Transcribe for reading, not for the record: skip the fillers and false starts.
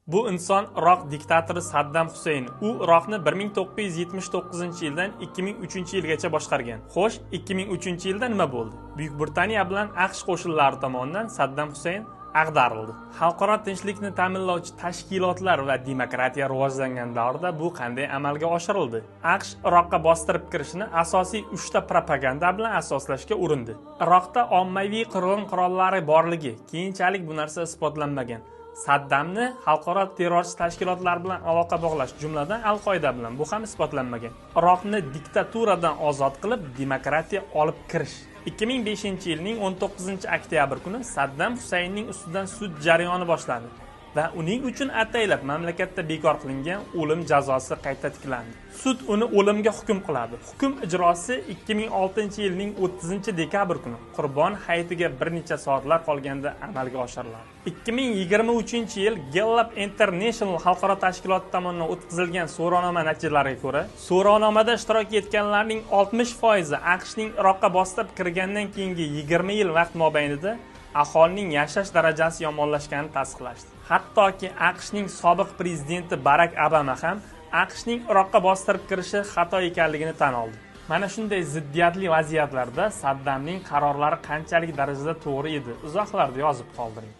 Bu inson Iroq diktatori Saddam Husayn. U Iroqni 1979-yildan 2003-yilgacha boshqargan. Xo'sh, 2003-yilda nima bo'ldi? Buyuk Britaniya bilan AQSh qo'shinlari tomonidan Saddam Husayn ag'darildi. Xalqaro tinchlikni ta'minlovchi tashkilotlar va demokratiya rivojlangan davrda bu qanday amalga oshirildi? AQSh Iroqqa bostirib kirishini asosiy 3 ta propaganda bilan asoslashga urindi. Iroqda ommaviy qirg'in qurollari borligi, keyinchalik bu narsa isbotlanmagan. Saddamni xalqaro terrorchi tashkilotlar bilan aloqa bog'lash, jumladan Al-Qoida bilan, bu ham isbotlanmagan. Iroqni diktaturadan ozod qilib, demokratiya olib kirish. 2005-yilning 19-oktyabr kuni Saddam Husaynning ustidan sud jarayoni boshlandi va uning uchun ataylab mamlakatda bekor qilingan o'lim jazosi qayta tiklandi. Sud uni o'limga hukm qiladi. Hukm ijrosi 2006-yilning 30-dekabr kuni Qurbon hayitiga bir necha soatlar qolganda amalga oshiriladi. 2023-yil Gallup International xalqaro tashkiloti tomonidan o'tkazilgan so'rovnoma natijalariga ko'ra, so'rovnomada ishtirok etganlarning 60% AQShning Iroqqa bostirib kirgandan keyingi 20 yil vaqt mobaynida aholining yashash darajasi yomonlashganini tasdiqlashdi. Hattoki AQShning sobiq prezidenti Barak Obama ham AQShning Iroqqa bostirib kirishi xato ekanligini tan oldi. Mana shunday ziddiyatli vaziyatlarda Saddamning qarorlari qanchalik darajada to'g'ri edi? Izohlarda yozib qoldiring.